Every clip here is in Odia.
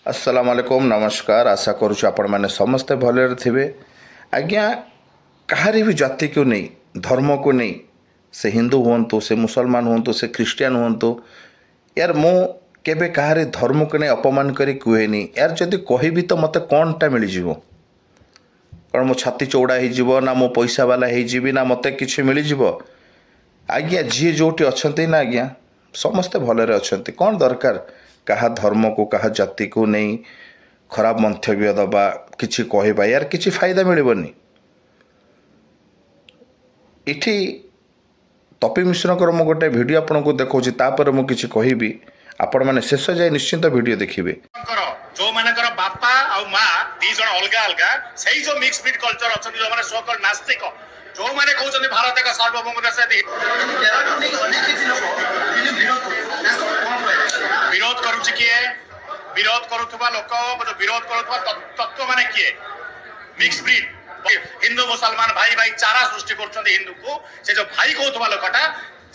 আসসালামୁ ଆଲାଇକୁମ୍, ନମସ୍କାର। ଆଶା କରୁଛୁ ଆପଣମାନେ ସମସ୍ତେ ଭଲରେ ଥିବେ। ଆଜ୍ଞା, କାହାରି ବି ଜାତିକୁ ନେଇ, ଧର୍ମକୁ ନେଇ, ସେ ହିନ୍ଦୁ ହୁଅନ୍ତୁ, ସେ ମୁସଲମାନ ହୁଅନ୍ତୁ, ସେ ଖ୍ରୀଷ୍ଟିଆନ ହୁଅନ୍ତୁ, ୟାର ମୁଁ କେବେ କାହାରି ଧର୍ମକୁ ନେଇ ଅପମାନ କରି କୁହେନି। ୟାର ଯଦି କହିବି ତ ମୋତେ କ'ଣଟା ମିଳିଯିବ? କ'ଣ ମୋ ଛାତି ଚଉଡ଼ା ହେଇଯିବ ନା ମୁଁ ପଇସାବାଲା ହେଇଯିବି ନା ମୋତେ କିଛି ମିଳିଯିବ? ଆଜ୍ଞା, ଯିଏ ଯେଉଁଠି ଅଛନ୍ତି ନା ଆଜ୍ଞା, ସମସ୍ତେ ଭଲରେ ଅଛନ୍ତି। କ'ଣ ଦରକାର କାହା ଧର୍ମକୁ, କାହା ଜାତିକୁ ନେଇ ଖରାପ ମନ୍ତବ୍ୟ ଦେବା, କିଛି କହିବା? ୟାର କିଛି ଫାଇଦା ମିଳିବନି। ଏଠି ତପି ମିଶ୍ରଙ୍କର ମୁଁ ଗୋଟେ ଭିଡ଼ିଓ ଆପଣଙ୍କୁ ଦେଖାଉଛି, ତାପରେ ମୁଁ କିଛି କହିବି। ଆପଣମାନେ ଶେଷ ଯାଏ ନିଶ୍ଚିନ୍ତ ଭିଡ଼ିଓ ଦେଖିବେ। ଙ୍କର ଯୋଉମାନଙ୍କର ବାପା ଆଉ ମା ଦି ଜଣ ଅଲଗା ଅଲଗା, ସେଇ ଯୋଉ ମିକ୍ସ ବ୍ରିଡ୍ କଲଚର ଅଛନ୍ତି, ଯୋଉମାନେ ସୋ କଲ୍ଡ ନାସ୍ତିକ, ଯୋଉମାନେ କହୁଛନ୍ତି ଭାରତ ଏକ ସାର୍ବଭୌମ ଦେଶ ଏଠି କେରଳକୁ ନେଇକି ଅନେକ କିଛି ଲୋକ ଫିଲ୍ମ ବିରୋଧ କରୁଛନ୍ତି। ତାଙ୍କର କଣ କହିବେ? ବିରୋଧ କରୁଛି କିଏ? ବିରୋଧ କରୁଥିବା ଲୋକ, ଯୋଉ ବିରୋଧ କରୁଥିବା ତତ୍ତ୍ୱ ମାନେ କିଏ? ମିକ୍ସ ବ୍ରିଡ୍ ହିନ୍ଦୁ ମୁସଲମାନ ଭାଇ ଭାଇ ଚାରା ସୃଷ୍ଟି କରୁଛନ୍ତି ହିନ୍ଦୁକୁ। ସେ ଯୋଉ ଭାଇ କହୁଥିବା ଲୋକଟା,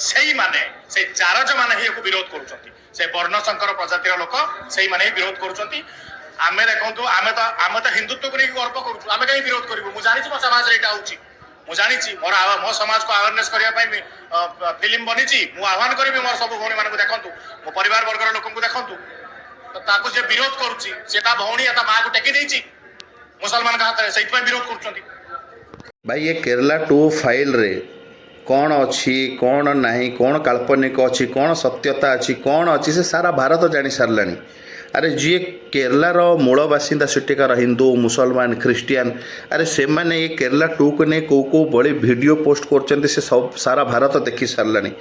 ସେଇମାନେ, ସେଇ ଜାରଜ ମାନେ ହିଁ ଏକୁ ବିରୋଧ କରୁଛନ୍ତି। ସେ ବର୍ଣ୍ଣଶଙ୍କର ପ୍ରଜାତିର ଲୋକ, ସେଇମାନେ ହିଁ ବିରୋଧ କରୁଛନ୍ତି। ଆମେ ଦେଖନ୍ତୁ, ଆମେ ତ ହିନ୍ଦୁତ୍ୱକୁ ନେଇକି ଗର୍ବ କରୁଛୁ। ଆମେ କାହିଁ ବିରୋଧ କରିବୁ? ମୁଁ ଜାଣିଛି ମୋ ସମାଜରେ ଏଇଟା ହଉଛି। ମୁଁ ଜାଣିଛି ମୋ ସମାଜକୁ ଆୱାରନେସ୍ କରିବା ପାଇଁ ଫିଲ୍ମ ବନିଛି। ମୁଁ ଆହ୍ୱାନ କରିବି ମୋର ସବୁ ଭଉଣୀ ମାନଙ୍କୁ, ଦେଖନ୍ତୁ, ମୋ ପରିବାର ବର୍ଗର ଲୋକଙ୍କୁ ଦେଖନ୍ତୁ। ତ ତାକୁ ଯିଏ ବିରୋଧ କରୁଛି, ସେ ତା ଭଉଣୀ ତା ମାକୁ ଟେକି ଦେଇଛି ମୁସଲମାନଙ୍କ ହାତରେ, ସେଇଥିପାଇଁ ବିରୋଧ କରୁଛନ୍ତି। ଭାଇ, ଏ କେରଲା 2 ଫାଇଲ୍ରେ କ'ଣ ଅଛି, କ'ଣ ନାହିଁ, କ'ଣ କାଳ୍ପନିକ ଅଛି, କ'ଣ ସତ୍ୟତା ଅଛି, କ'ଣ ଅଛି, ସେ ସାରା ଭାରତ ଜାଣି ସାରିଲାଣି। ଆରେ, ଯିଏ କେରଲାର ମୂଳ ବାସିନ୍ଦା, ସେଠିକାର ହିନ୍ଦୁ, ମୁସଲମାନ, ଖ୍ରୀଷ୍ଟିଆନ, ଆରେ ସେମାନେ ଏ କେରଲା 2କୁ ନେଇ କେଉଁ କେଉଁ ଭଳି ଭିଡ଼ିଓ ପୋଷ୍ଟ କରୁଛନ୍ତି, ସେ ସବୁ ସାରା ଭାରତ ଦେଖି ସାରିଲାଣି।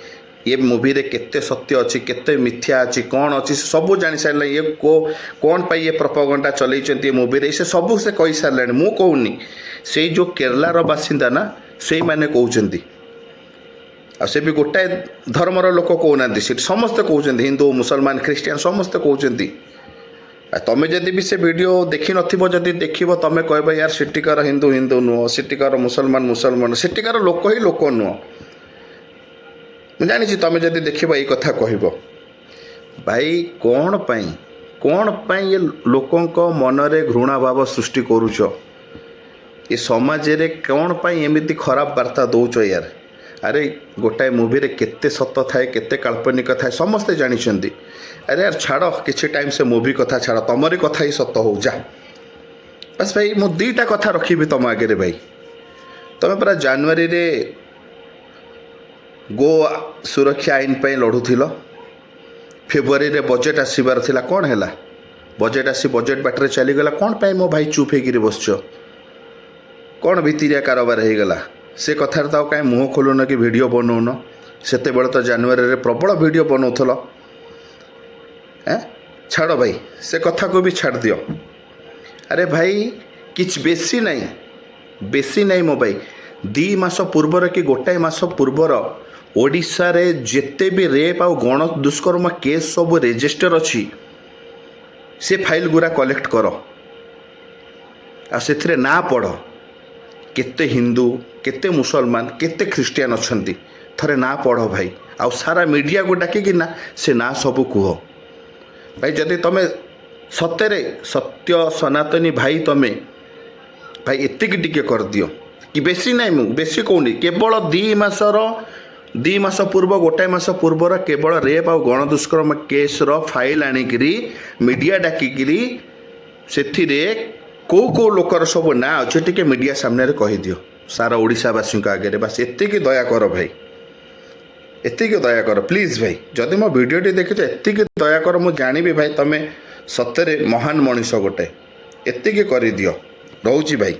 ଏ ମୁଭିରେ କେତେ ସତ୍ୟ ଅଛି, କେତେ ମିଥ୍ୟା ଅଛି, କ'ଣ ଅଛି, ସେ ସବୁ ଜାଣି ସାରିଲାଣି। ଇଏ କ'ଣ ପାଇଁ ଏ ପ୍ରପଗଣ୍ଡା ଚଲେଇଛନ୍ତି ଏ ମୁଭିରେ, ସେ ସବୁ ସେ କହିସାରିଲାଣି। ମୁଁ କହୁନି, ସେଇ ଯେଉଁ କେରଲାର ବାସିନ୍ଦା ନା, ସେଇମାନେ କହୁଛନ୍ତି। ଆଉ ସେ ବି ଗୋଟାଏ ଧର୍ମର ଲୋକ କହୁନାହାନ୍ତି, ସେଠି ସମସ୍ତେ କହୁଛନ୍ତି। ହିନ୍ଦୁ, ମୁସଲମାନ, ଖ୍ରୀଷ୍ଟିଆନ ସମସ୍ତେ କହୁଛନ୍ତି। ଆଉ ତମେ ଯଦି ବି ସେ ଭିଡ଼ିଓ ଦେଖିନଥିବ, ଯଦି ଦେଖିବ, ତମେ କହିବ, ୟାର ସେଠିକାର ହିନ୍ଦୁ ହିନ୍ଦୁ ନୁହଁ, ସେଠିକାର ମୁସଲମାନ ମୁସଲମାନ, ସେଠିକାର ଲୋକ ହିଁ ଲୋକ ନୁହଁ। ମୁଁ ଜାଣିଛି, ତମେ ଯଦି ଦେଖିବ ଏଇ କଥା କହିବ। ଭାଇ, କ'ଣ ପାଇଁ ଏ ଲୋକଙ୍କ ମନରେ ଘୃଣା ଭାବ ସୃଷ୍ଟି କରୁଛ? ଏ ସମାଜରେ କ'ଣ ପାଇଁ ଏମିତି ଖରାପ ବାର୍ତ୍ତା ଦେଉଛ ୟାର? ଆରେ, ଗୋଟାଏ ମୁଭିରେ କେତେ ସତ ଥାଏ, କେତେ କାଳ୍ପନିକ ଥାଏ, ସମସ୍ତେ ଜାଣିଛନ୍ତି। ଆରେ ୟାର, ଛାଡ଼, କିଛି ଟାଇମ୍ ସେ ମୁଭି କଥା ଛାଡ଼, ତମରି କଥା ହିଁ ସତ ହଉ ଯା। ବାସ୍ ଭାଇ, ମୁଁ ଦୁଇଟା କଥା ରଖିବି ତମ ଆଗରେ। ଭାଇ, ତମେ ପରା ଜାନୁଆରୀରେ ଗୋ ସୁରକ୍ଷା ଆଇନ ପାଇଁ ଲଢ଼ୁଥିଲ। ଫେବୃଆରୀରେ ବଜେଟ୍ ଆସିବାର ଥିଲା, କ'ଣ ହେଲା? ବଜେଟ୍ ଆସି ବଜେଟ୍ ବାଟରେ ଚାଲିଗଲା। କ'ଣ ପାଇଁ ମୋ ଭାଇ ଚୁପ୍ ହେଇକିରି ବସିଛ? କ'ଣ ଭିତିରିଆ କାରବାର ହେଇଗଲା? ସେ କଥାରେ ତ ଆଉ କାହିଁ ମୁହଁ ଖୋଲୁନ କି ଭିଡ଼ିଓ ବନଉନ? ସେତେବେଳେ ତ ଜାନୁଆରୀରେ ପ୍ରବଳ ଭିଡ଼ିଓ ବନଉଥିଲ। ଏଁ, ଛାଡ଼ ଭାଇ, ସେ କଥାକୁ ବି ଛାଡ଼ି ଦିଅ। ଆରେ ଭାଇ, କିଛି ବେଶୀ ନାହିଁ, ବେଶୀ ନାହିଁ ମୋ ଭାଇ, 2 ମାସ ପୂର୍ବର କି ଗୋଟାଏ ମାସ ପୂର୍ବର ଓଡ଼ିଶାରେ ଯେତେ ବି ରେପ୍ ଆଉ ଗଣ ଦୁଷ୍କର୍ମ କେସ୍ ସବୁ ରେଜିଷ୍ଟର ଅଛି, ସେ ଫାଇଲ୍ ଗୁଡ଼ା କଲେକ୍ଟ କର ଆଉ ସେଥିରେ ନାଁ ପଢ଼, କେତେ ହିନ୍ଦୁ, କେତେ ମୁସଲମାନ, କେତେ ଖ୍ରୀଷ୍ଟିଆନ ଅଛନ୍ତି। ଥରେ ନାଁ ପଢ଼ ଭାଇ, ଆଉ ସାରା ମିଡ଼ିଆକୁ ଡାକିକିନା ସେ ନାଁ ସବୁ କୁହ। ଭାଇ, ଯଦି ତମେ ସତରେ ସତ୍ୟ ସନାତନୀ ଭାଇ, ତମେ ଭାଇ ଏତିକି ଟିକେ କରିଦିଅ କି ବେଶୀ ନାହିଁ, ମୁଁ ବେଶୀ କହୁନି, କେବଳ 2 ମାସର, 2 ମାସ ପୂର୍ବ, ଗୋଟାଏ ମାସ ପୂର୍ବର କେବଳ ରେପ୍ ଆଉ ଗଣଦୁଷ୍କର୍ମ କେସ୍ର ଫାଇଲ୍ ଆଣିକିରି ମିଡ଼ିଆ ଡାକିକିରି ସେଥିରେ କେଉଁ କେଉଁ ଲୋକର ସବୁ ନାଁ ଅଛି, ଟିକେ ମିଡ଼ିଆ ସାମ୍ନାରେ କହିଦିଅ ସାରା ଓଡ଼ିଶାବାସୀଙ୍କ ଆଗରେ। ବାସ୍, ଏତିକି ଦୟା କର ଭାଇ, ଏତିକି ଦୟା କର ପ୍ଲିଜ୍। ଭାଇ, ଯଦି ମୋ ଭିଡ଼ିଓଟି ଦେଖିଛ, ଏତିକି ଦୟା କର। ମୁଁ ଜାଣିବି ଭାଇ, ତମେ ସତରେ ମହାନ ମଣିଷ ଗୋଟେ। ଏତିକି କରିଦିଅ। ରହୁଛି ଭାଇ।